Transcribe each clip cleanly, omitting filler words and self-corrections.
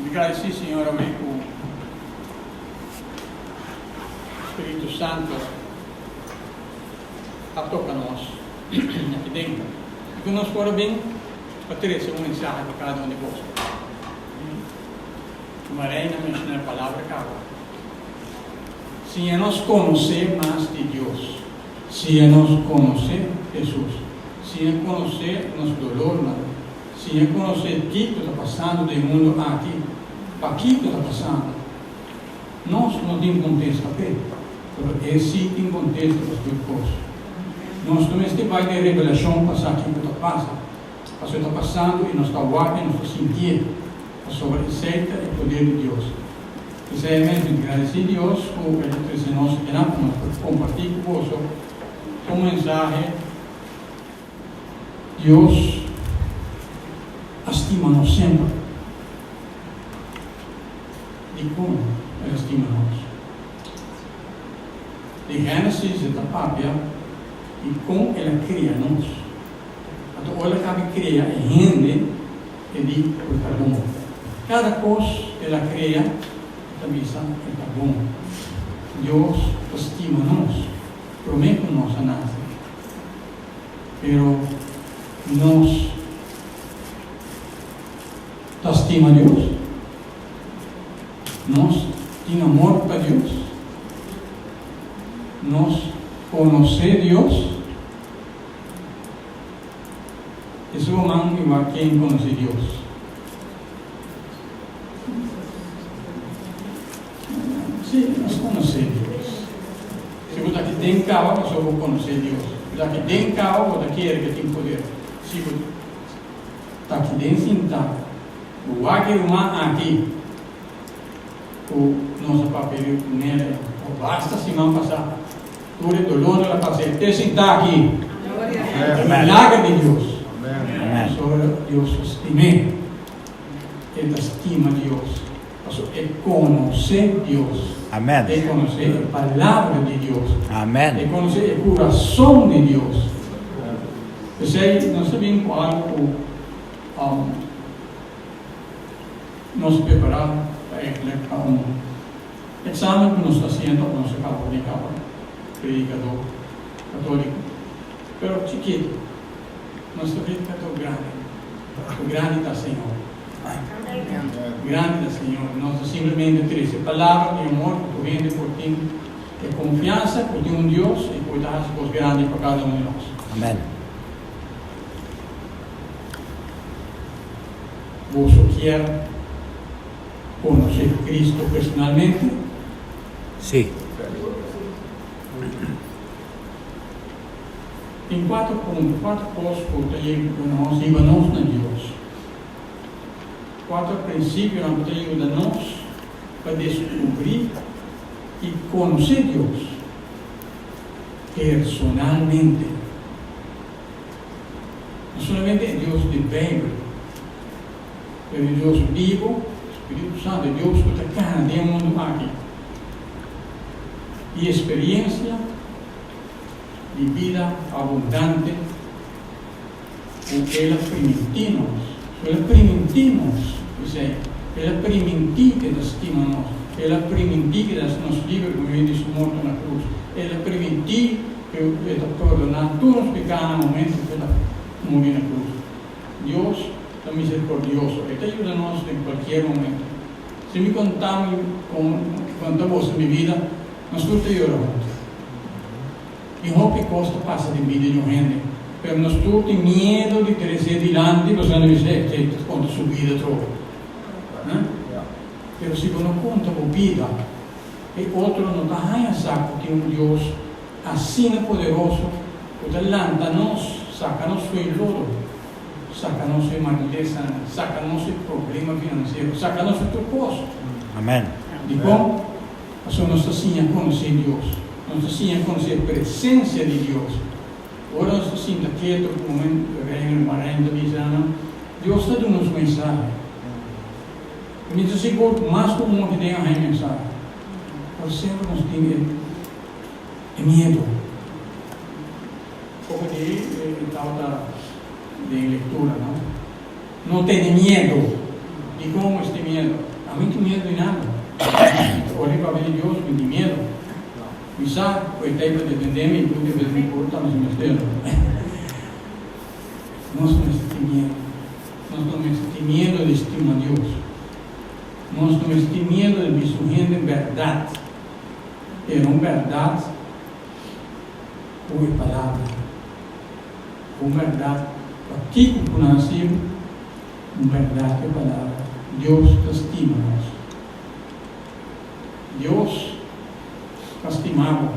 Mi gradisí Señor awe ku Spiritu Santo a toka nos aki den i ku nos por a bin pa trese un mensahe pa kada un di boso. Kuma Reina menshoná e palabra kaba, siña nos konosé mas di Dios, siña nos konosé Hesus, siña konosé nos dolornan, Siña konosé kiko ta pasando den mundu aki, pakiko ta pasando. Nos no tin kontesta p'e, pero e sí tin kontesta pa tur kos. Nos no mester bai den revelashon pa sa kiko ta pasa, pasobra e ta pasando i nos ta wak i nos ta sintié, pasobra esei ta e poder di Dios. P'esei mes mi ta gradisí Dios ku el a trese nos akinan pa nos por kompartí ku boso un mensahe. Dios a stima nos semper. Dikon el a stima nos? Den Génesis e ta papia di kon el a kria nos. Anto ora el a kabi kria e hende, e di ku e ta bon. Kada kos el a kria, e ta bisa e ta bon. Dios ta stima nos promé ku nos a nase. Pero nos ta stima Dios? Nos tin amor pa Dios? Nos konosé Dios? E su man igual ken konosé Dios? Sí, nos konosé Dios. Si bo ta aki den kaba, pasobra bo konosé Dios. Si bo ta aki den kaba, bo ta kere ku e tin poder. Si bo ta aki den sintá, bo wak e ruman aki ku nos a papia riba ku Nele o basta siman pasá, tur e dolónan a pas'é te sintá aki. E milager di Dios. Pasobra Dios ta stim'é. E ta stima Dios. Pasobra e konosé Dios. Amen. E konosé e Palabra di Dios. Amen. E konosé e kurason di Dios. P'esei nos ta bin ku algu ku nos prepará pa eigenlijk pa un eksamen ku nos ta hasiendo òf nos a kaba di kaba, predikadó katóliko. Pero chikitu, nos ta predikadó grandi. Ku grandi ta Señor. Grandi ta Señor. Nos ta simplemente trece palabra di amor pa tur hende por tin e confiansa cu tin un Dios y cu e ta haci cos grandi pa cada un di nos. Amen. Boso kier conoce Cristo personalmente? Si. Tin cuatro punto, cuatro cos cu ta yega cu nos hiba nos na Dios. Cuatro principionan cu ta yuda nos pa descubri y conoce Dios personalmente. No solamente e Dios di Bijbel, pero e Dios bibo, Spiritu Santo, e Dios cu ta cana den e mundo aki. Y experiencia di bida abundante ku El a primintí nos. So El a primintí nos esei. El a primintí ke ta stima nos. El a primintí ke ta hasi nos liber ku medio di Su morto na krus. El a primintí ke E ta pordoná tur nos pikánan na momento ku El a muri na krus. Dios ta miserikordioso. E ta yuda nos den kualkier momento. Si mi kontá mi konta boso mi bida, nos tur ta yora huntu. Tin hopi kos ta pasa den bida di un hende, pero nos tur tin miedu di trese dilanti pasobra nan bisa, e ta konta su bida atrobe. Pero si bo no konta bo bida, e otro no ta haña sa ku tin un Dios asina poderoso ku ta lanta nos, saka nos for e lodo, saka nos for e malesanan, saka nos for e problema finansiero, saka nos for tur kos. Amen. Dikon? Pasobra nos ta siña konosé Dios. Nos ta siña konosé e presensia di Dios. Ora nos ta sinta ketu ku un Reino Marijn ta bisa nan, Dios ta duna nos mensahe. Mi ta sigur ku mas ku un aki den a haña mensahe. Pero semper nos tin e e miedu. Poko di e tabata den lektura, no? No tene miedu. Dikon mester tin miedu? Ami tin miedu di nada. Mi ta ora di papia di Dios, mi tin miedu. Mi sa ku e ta ei pa defendé mi i ku defendé mi por ta mi mester. Nos no mester tin miedu. Nos no mester tin miedu di stima Dios. Nos no mester tin miedu di bisa un hende bèrdat. Pero un bèrdat ku e Palabra. Un bèrdat pakiko ku nan hasi un bèrdat ku e Palabra. Dios ta stima nos. Dios ta stima bo.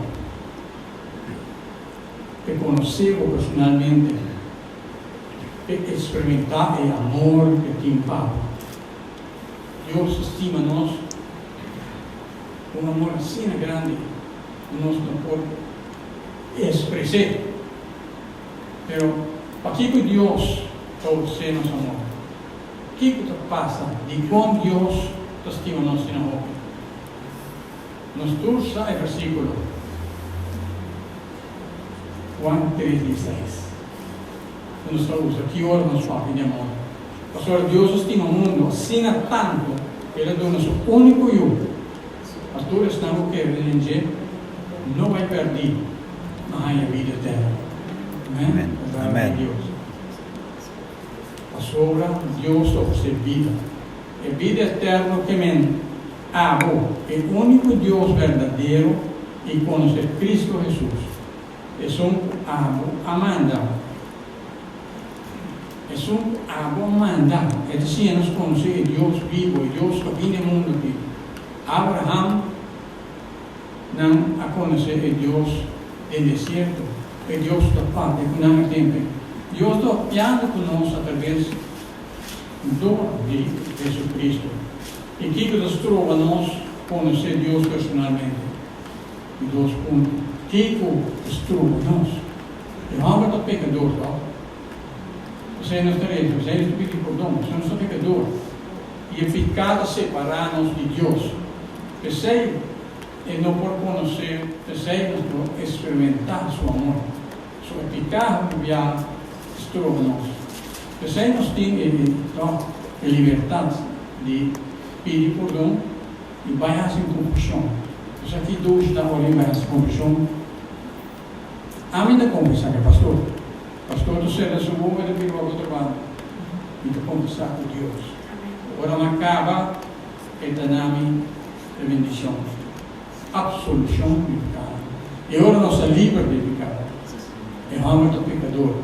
E konosé bo personalmente. E eksperimentá e amor ku e tin pa bo. Dios ta stima nos ku un amor asina grandi ku nos no por ekspres'é. Pero, pakiko Dios ta ofresé nos amor? Kiko ta pasa? Dikon Dios ta stima nos asina hopi? Nos tur sa e versíkulo Juan tres dieseis ku nos ta usa ki ora nos papia di amor. Pasobra Dios a stima mundu asina tantu ku el a duna su úniko Yu, pa tur esnan ku kere den dje no bai pèrdí, ma haña bida eterno. Amèn. Palabra di Dios. Pasobra Dios ta ofresé bida. E bida eterno ke men abo, e úniko Dios berdadero, i konosé Kristu Hesus, esun ku abo a manda. Esun ku abo a manda, e ta siña nos konosé e Dios bibu, e Dios ku a bini e mundu aki. Abraham nan a konosé e Dios den desierto, e Dios ku ta papia ku nan e tempu ei. Dios ta papiando ku nos atraves dor di Jesucristo. I kiko ta stroba nos konosé Dios personalmente? Di dos punto. Kiko ta stroba nos? E hòmber ta pekador, tòg? P'esei nos ta reza, p'esei nos ta pidi pordon, pasobra nos ta pekador. I e piká ta separá nos di Dios. P'esei e no por konosé, p'esei nos no eksperimentá su amor. So e piká hopi bia stroba nos. P'esei nos tin e tòg e libertat di pidi pordon i bai hasi un konfeshon. Esaki dos ta ora i bai hasi konfeshon. Ami ta konfesá ku e pastor. Pastor ta sera su boka i ta bira wak otro banda. Mi ta konfesá ku Dios. Ora mi a kaba, e ta na mi e bendishon, apsolushon di pekado. I ora nos ta liber di pekado, e hòmber ta pekador.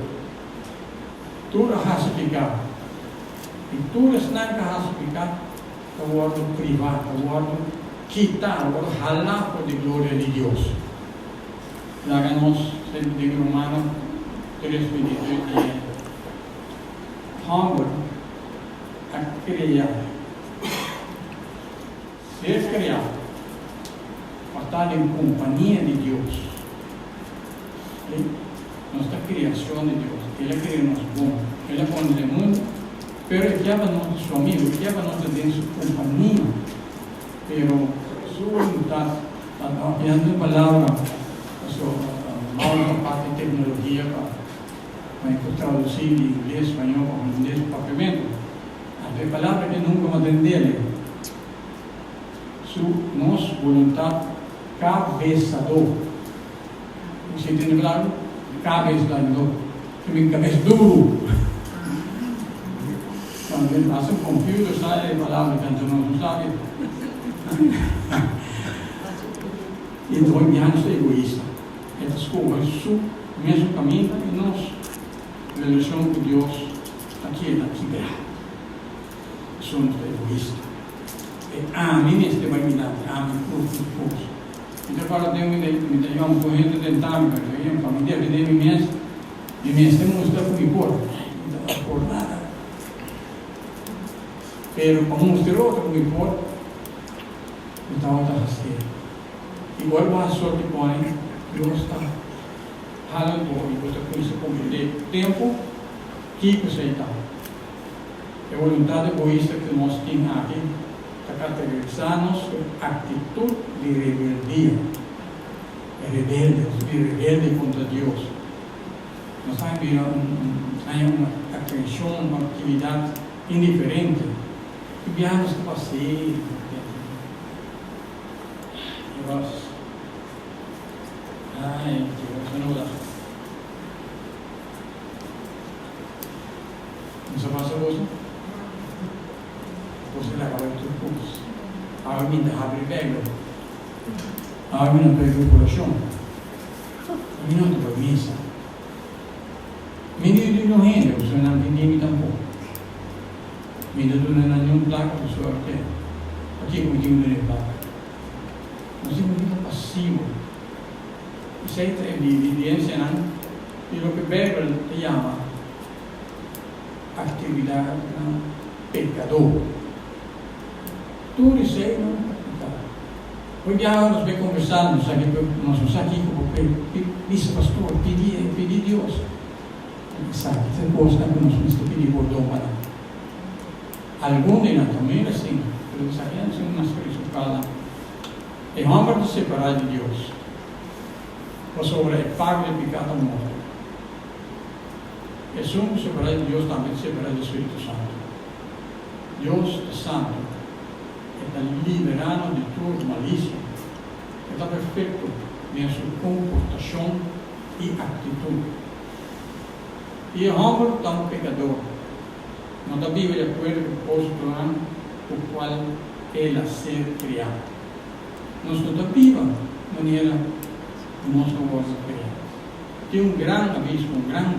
Tur a hasi piká, i tur esnan ku a hasi piká ta wòrdu privá, ta wòrdu kitá, ta wòrdu halá for di gloria di Dios. Laga nos sirbi den Romano tres bintitres di e hòmber a krea, ser kreá pa ta den kompania di Dios. Sí, nos ta kreashon di Dios. El a krea nos bon. El a pone den mundu, pero e kier pa nos ta su amigu, e kier pa nos ta den su kompania. Pero su boluntat ta papiando e palabra, pasobra Mauro ta parti tecnologia pa pa e por traduci di ingles, spañol pa hulandes pa papiamento. Anto e palabra ke nunca m'a tendele. Su, nos, boluntat cabesador. Bo si tende palabra? Cabesador. Ke mi cabes duru. Cuando hasta un computer sa e palabra tanto nos no sabi. I ta hopi biaha nos ta egoista. E ta skohe su mesun kaminda i nos relashon ku Dios ta keda kibrá. Pasobra nos ta egoista. E ami mester bai dilanti, ami tur tur kos. Mi ta kòrda den mi mi ta yòn ku hende den tami, pero mi ta yòn pa mi defendé mi mes, mi mester mustra ku mi por. Mi ta no por nada. Pero pa mustra e otro ku mi por, mi tabata hasié. I ora bo hasi sorti pone, Dios ta hala bo i bo ta kuminsá komprendé ku tempu kiko esei ta. E boluntat egoista ku nos tin aki ta karakterisá nos ku aktitut di rebeldia. E rebelde, nos ta bira rebelde kontra Dios. Nos ta bira un haña un atenshon, un aktividat indiferente. Ki biaha nos ta pas'é? Dios, ai Dios, no da. No sa pasa boso? Boso laga bai tur kos. Awe mi ta habri Bijbel. Awe mi no ta bai korashon. Mi no ta bai misa. Mi no yuda niun hende, pasobra nan tin di mi tampoko. Mi no duna nan niun plaka pasobra ke pakiko mi tin ku duna e plaka? Nos tin un bida pasivo. Esei ta e evidensianan di loke Beibel ta yama aktividatnan pekadó. Tur eseinan ta piká. Hopi biaha nos bai kombersá, nos sa ke nos no sa kiko por bisa pastor, pidi pidi Dios. Esaki ta e kosnan ku nos mester pidi pordon pa nan. Algun di nan ta mira asina, pero esakinan ta mas prinsipalnan. E hòmber ta separá di Dios, pasobra e pago di piká ta morto. Esun ku separá di Dios tambe ta separá di Spiritu Santu. Dios ta santu, e ta liberá nos di tur malisia. E ta perfekto den su komportashon i aktitut. I e hòmber ta un pekador, no ta biba di akuerdo ku propósitonan ku kual el a ser kriá. Nos no ta biba manera ku nos a wòrdu kriá. Tin un gran abismo, un gran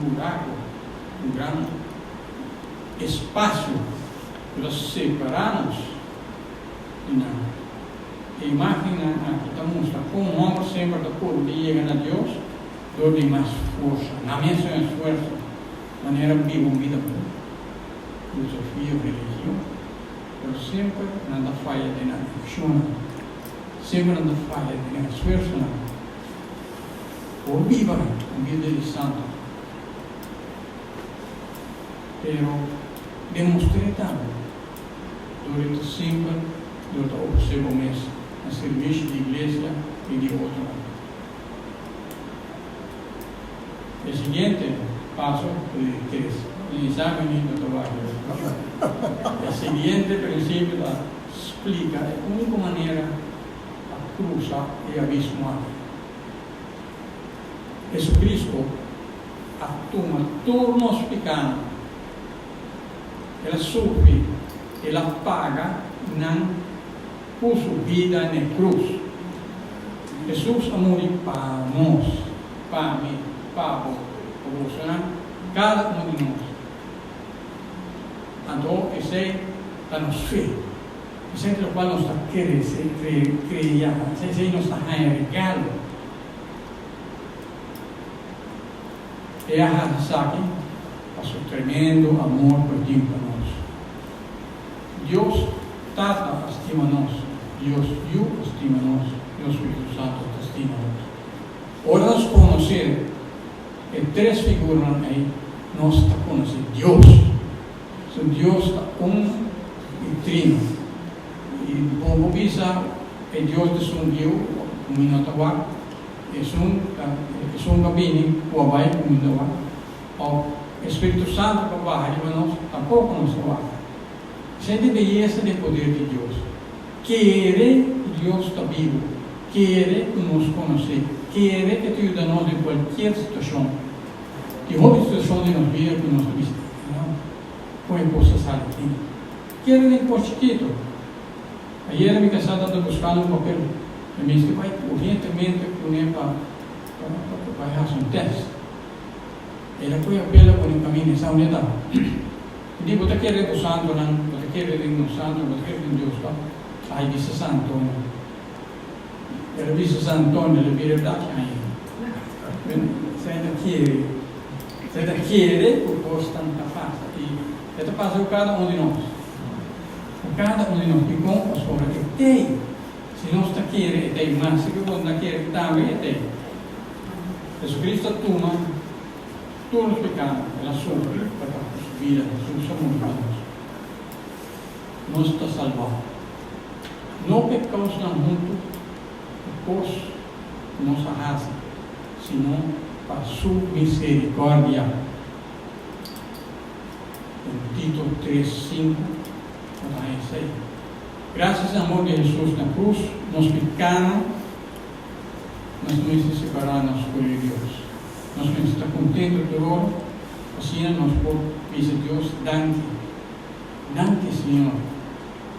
buraku, un gran espasio ku ta separá nos di nan. E imágennan aki ta mustra kon un hòmber semper ta purba di yega na Dios dor di mas forsa, na mesun esfuerso, manera biba un bida bon, filosofia, religion, pero semper nan ta faya den nan akshonnan, semper nan ta faya den nan esfuersonan. Por biba un bida di santu, pero demostr'é tambe dor di ta simpel, dor ta ofresé bo mes na sirbishi di iglesia i di otronan. E siguiente paso di tres Inisa mi no ta wak E siguiente prinsipio ta splika e úniko manera pa krusa e abismo aki. Jesucristo a tuma tur nos pikánan. El a sufri, el a paga nan ku su bida n'e krus. Hesus a muri pa nos, pa mi, pa bo, pa bosonan, kada un di nos. Anto esei ta nos fe. Esei ta lokual nos ta kere, krea, esei nos ta haña regalo. E a hasi esaki pa su tremendo amor ku e tin pa nos. Dios Tata a stima nos, Dios Yu a stima nos, Dios Spiritu Santu ta stima nos. Ora nos konosé e tres figuranan ei, nos ta konosé Dios. So Dios ta un i trino. I bo por bisa e Dios ta esun bieu ku mi no ta wak, esun ta esun ku a bini ku a bai ku mi no ta wak, òf e Spiritu Santu ku a baha riba nos tampoko nos ta wak. Esei ta e beyesa di e poder di Dios. Kere ku Dios ta bibu, kere ku nos konosé, kere ku e ta yuda nos den kualkier situashon. Tin hopi situashon den nos bida ku nos ta bisa, No, kon e kos ta sali aki? Kere den kos chikitu. Ayera mi kasá tabata buskando un papel. Mi mester bai urgentemente. kuné pa pa hasi un tèst. El a kohe apela ku nan kaminda, e sa unda e ta. E di, Bo ta kere bo santunan, bo ta kere den nos santu, bo ta kere den Dios pa? Ai bisa San Antonio. El a bisa San Antonio, el a bira e blaki aña. Esei ta kere, esei ta kere ku kosnan ta pasa. I e ta pasa ku kada un di nos. Ku kada un di nos. Dikon? Pasobra e tei. Si nos ta kere, e tei. Maske ku bo no ta kere, tambe e tei. Jesucristo a tuma tur nos pecado, El a sufri pa ta cu Su bida, Jesus a muri pa nos. Nos ta salbá, no p'e causnan huntu cu cos cu nos a haci, sino pa Su misericordia. Den Tito tres, sinku no ta haña esei. Gracias na amor di Jesus na cruz, nos pecánan Nos mester separá nos for di Dios. Nos mester ta kontentu tur ora, asina nos por bisa Dios danki. Danki, Señor.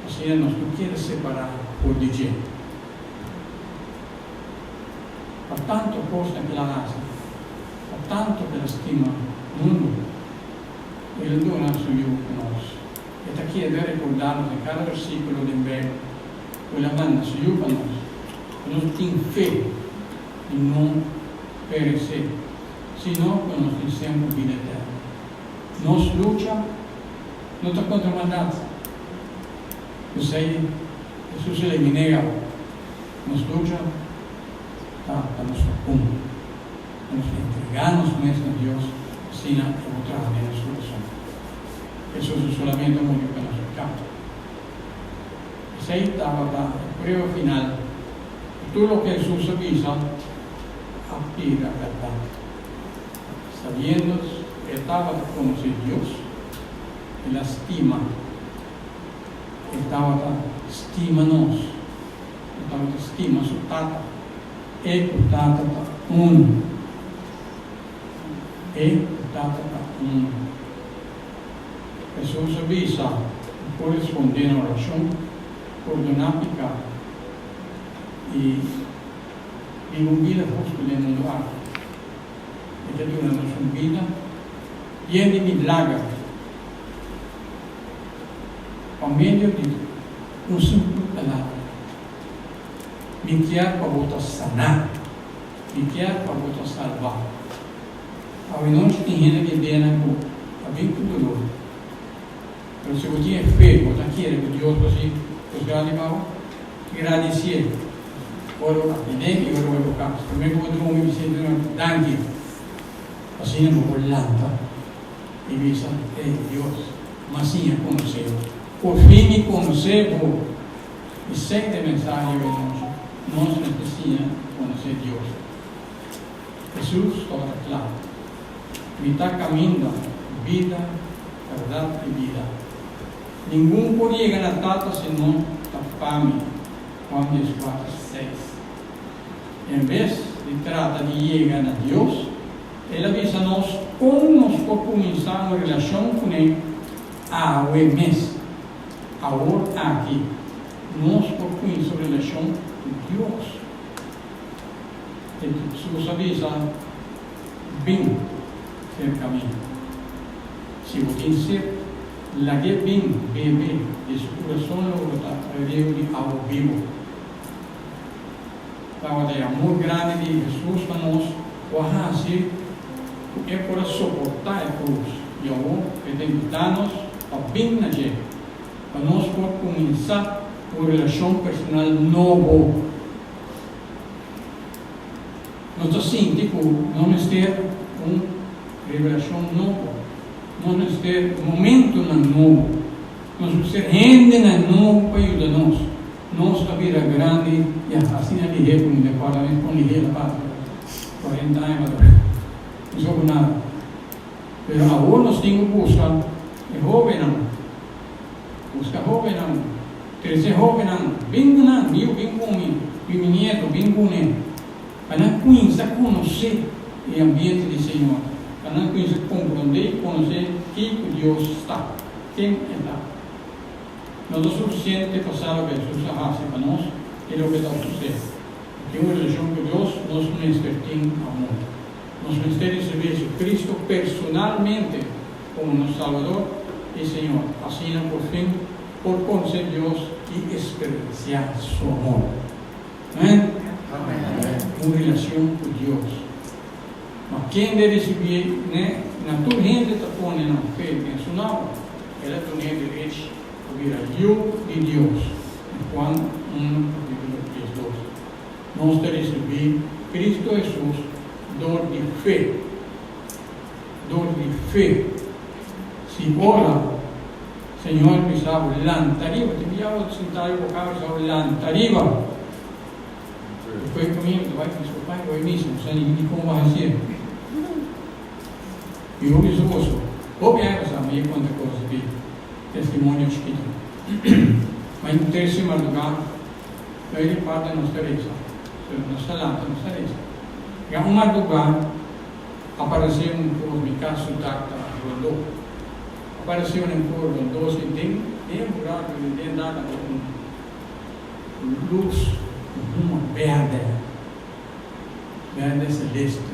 Asina nos no keda separá for di dje. Pa tantu kosnan ku el a hasi, pa tantu ku el a stima mundu, el a duna su Yu pa nos. E ta keda rekordá nos den kada versíkulo den Beibel ku el a manda su Yu pa nos. Ku nos tin fe i no peresé, sino ku nos tin semper bida eterno. Nos lucha no ta kontra maldat, p'esei Hesus a elimin'é awe. Nos lucha ta pa nos ta bon, pa nos entregá nos mes na Dios, asina e por traha den nos kurason. Hesus no solamente a muri pa nos pekado. Esei tabata e prueba final ku tur loke Hesus a bisa a bira bèrdat. Sabiendo ku e tabata konosé Dios, el a stima. E tabata stima nos. E tabata stima su Tata. E ku Tata ta unu. E ku Tata ta unu. Hesus a bisa ku por respondé na orashon, pordoná piká i biba un bida hustu den mundu aki. E ta duna nos un bida yen di milager pa medio di un simpel palabra, Mi kier pa bo ta saná, mi kier pa bo ta salbá. Awenochi tin hende di denan ku ta bin ku dolor. Pero si bo tin e fe, bo ta kere ku Dios por hasi kos grandi pa bo, gradisié ora bo ta pidé i ora bo bai bo kas. Promé ku bo drumi, bis'é Señor, danki. Asina bo por lanta i bisa, Ey, Dios, m'a siña konosé bo. Por fin mi konosé bo. Esei ta e mensahe awenochi, nos mester siña konosé Dios. Hesus tabata kla, Mi ta kaminda, bida, bèrdat i bida. Ningun por yega na Tata si no ta pa mi. Juan dieskuater, seis. En bes di trata di yega na Dios, el a bisa nos kon nos por kuminsá un relashon kuné awe mes. Awor aki, nos por kuminsá un relashon ku Dios. Hesus a bisa, Bin serka mi. Si bo tin set, lag'é bin bebe di su kurason lo bo ta riu di awa bibu. Tabata e amor grandi di Hesus pa nos ku a hasi ku e por a soportá e krus, i awor e ta invitá nos pa bin na dje, pa nos por kuminsá un relashon personal nobo. Nos ta sinti ku no mester un revelashon nobo, nos mester momentunan nobo, nos mester hendenan nobo pa yuda nos. Nos a bira grandi ya asina lihé ku mi ta kòrda mes kon lihé el a pasa, 40 aña patras, no so ku nada. Pero awor nos tin ku buska e hóbennan, buska hóbennan. Trese hóbennan, bin ku nan, mi yu bin ku mi, mi mi nieto bin ku ne, pa nan kuinsa konosé e ambiente di Señor, pa nan kuinsa komprondé i konosé kiko Dios ta, ken E ta. No ta sufisiente pa sa loke Hesus a hasi pa nos i loke ta ofresé. Pa tin un relashon ku Dios, nos mester tin amor. Nos mester risibí Jesucristo personalmente komo nos Salbador i Señor, asina por fin por konosé Dios i eksperensiá Su amor. Amèn? Un relashon ku Dios. Ma kende risibié n'e, na tur hende ta pone nan fe den Su nòmber, el a dun'é derechi pa bira yu di Dios. Juan un kapítulo 12. Nos ta risibí Cristo Hesus dor di fe. Dor di fe. Si ora Señor bisa bo lanta riba, tin bia bo sintá riba bo kama bisa bo lanta riba. Despues ku mi ta bai bisa bo pai bai misa, bo sa ni kon bo hasié. Mi hopi bisa boso, hopi aña pasá mi a konta kos di testimonio chikitu. Ma in terse mardugá, Noi di parte nos ta resa. So nos ta lanta nos ta resa. Ya un mardugá aparesé un kos, mi kas su dak ta rondó. Aparesé un kos rondó si den den un rato den den dak anto un lus, un huma bèrdè, bèrdè seleste.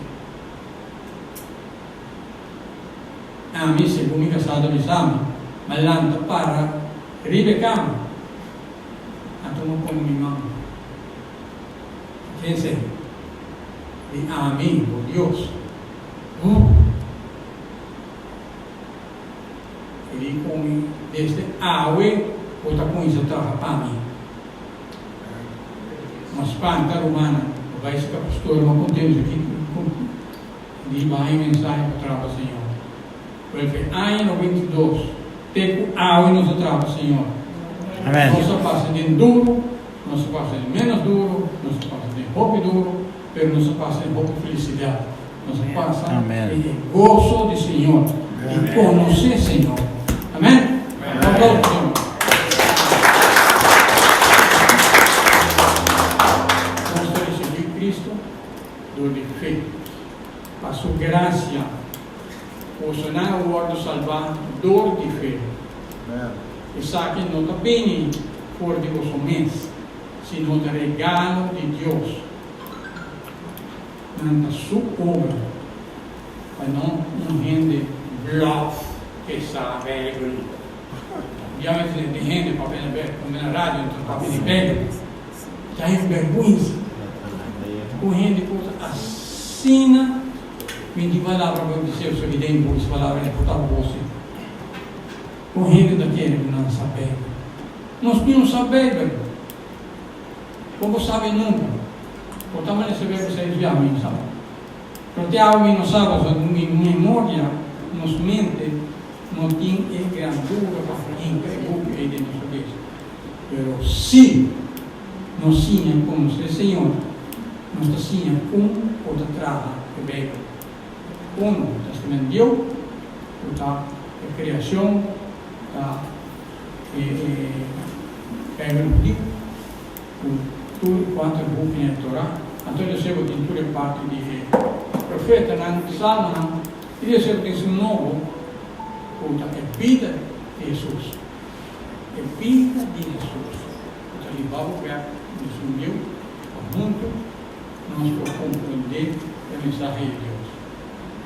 Ami, segun mi kasá ta bisa mi, m'a lanta para riba e kama. Anto mi pone mi man. Fíjense, di ami, bo Dios. Huh! E di ku mi, Desde awe bo ta kuminsá traha pa mi. Ma spanta, rumannan, bo bai sika pastor, ma kont'é bisa kiko di bai mensahe pa traha pa Señor. Wel fe aña 92 te ku awe nos a traha pa Señor. Amen. Nos a pasa den duru, nos a pasa den menos duru, nos a pasa den hopi duru, pero nos a pasa den hopi felisidat. Nos a pasa Amen. den e goso di Señor, di konosé Señor. Amen. Un aplauso pa Señor. Nos ta risibí Cristo dor di fe, pa su grasia. Bosonan a wòrdu salbá dor di fe. Esaki no ta bini for di boso mes, sino ta regalo di Dios. Nan ta su obra, pa no un hende blòf ke sa Beibel. Bia mester tin hende papia na Beibel, papia na radio, enton papia di Beibel. Ta e bèrgwensa ku hende ku ta asina. Mi di palabra bo bis'é so di den bo bis palabra e por ta bo si. Con hende ta kere cu nan sa Bijbel? Nos no sa Bijbel. Bo bo sabi nunca. Por ta manera Bijbel sa esbia mi no sa. Pero te awe mi no sa pasobra mi memoria, nos mente no tin e grandura pa hinca e buki ey den nos cabeza. Pero si nos siña conoce Señor, nos ta siña con por ta traha e Bijbel. Uno, Testament Bieu, cu ta e creacion, ta e Bijbel hudiu, cu tur e cuater bukinan e Torah. Anto e deseo tin tur e parti di e profetanan, salmonan, y deseo tin su nobo, cu ta e bida di Jesus. E bida di Hesus ku ta hiba bo bèk di su bieu pa huntu nos por komprondé e mensahe di Dios.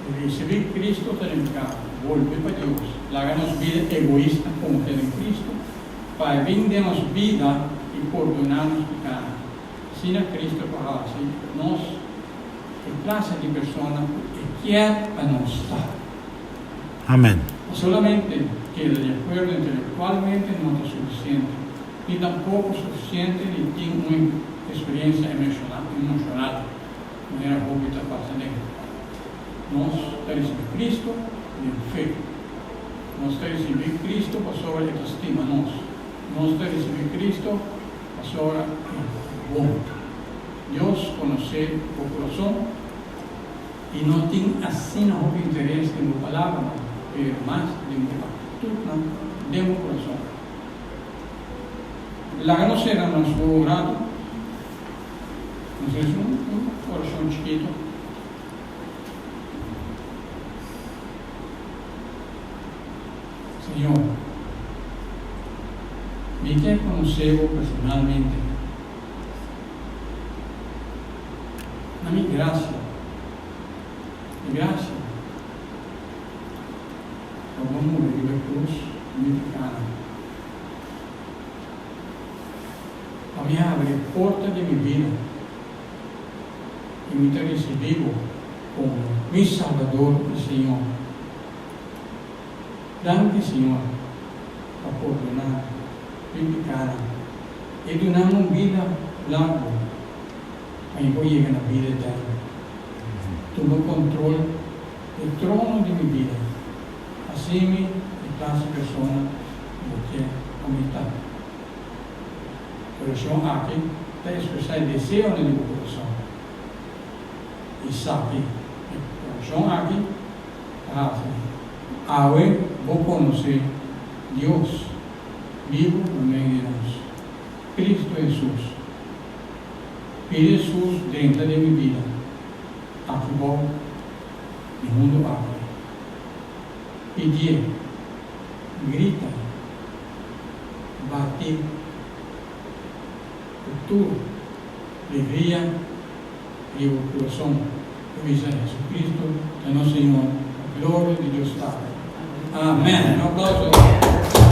Risibí Kristu ta nifiká bolbe pa Dios, laga nos bida egoista konfia den Kristu pa e bin den nos bida i pordoná nos pikánan. Asina Kristu por hasi nos e klase di persona ku e kier pa nos ta. Amen. No solamente keda di akuerdo intelectualmente no ta sufisiente, ni tampoko sufisiente di tin un experiencia emocional, manera hopi ta pasa den. Nos ta ricibi Cristo den fe. Nos ta ricibi Cristo pasobra E ta stima nos. Nos ta ricibi Cristo pasobra E ta bon. Dios conoce bo corazon. I no tin asina hopi interes den bo palabranan, pero mas den bo aktitutnan den bo kurason. Laga nos sera nos wowo un ratu. Nos hasi un orashon chikitu. Señor, mi ke konosé bo personalmente. grasia. Di grasia. Pa bo muri riba e krus mi pikanan. Pa mi habri e porta di mi bida i mi ta risibí bo komo mi Salbador i Señor. Danki, Señor, pa pordoná mi pikanan i duna mi un bida largu pa mi por yega na bida eterno. Tuma kontrol e trono di mi bida, hasi mi e klase persona ku bo ke pa mi ta. Orashon aki ta ekspresá e deseonan di bo kurason. I sabi e orashon aki ta hasi ku awe bo konosé Dios bibu na medio di nos, Kristu Hesus. Pidi Hesus drenta den mi bida, aki bou di mundu aki. Pidié, grita, bati ku tur legria riba bo kurason i bisa Jesucristo ta nos Señor pa gloria di Dios Tata. Amen. Un aplauso.